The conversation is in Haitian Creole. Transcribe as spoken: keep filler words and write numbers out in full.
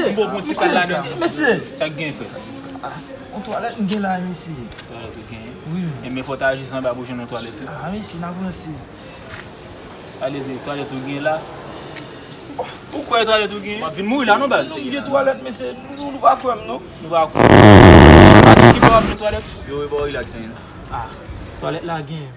M bon pou yon ti kal ladan. Mesye, Sa k gen, frè? yon twalèt m gen la, mesye. Twalèt ou gen? Wi. Enben, fò w ta aji anba pou jwenn yon twalèt tou. Ah, mesye, n ap ranse. Alezi, twalèt ou gen la. Ou kwè twalèt ou gen? W ap vin mouri la, non, baz? Si nou gen twalèt, mesye, nou, nou pa kwè m, non? Nou pa kwè. Ki bò w ap jwenn twalèt? Yo, yo, bò, relax, man. Ah, twalèt la gen.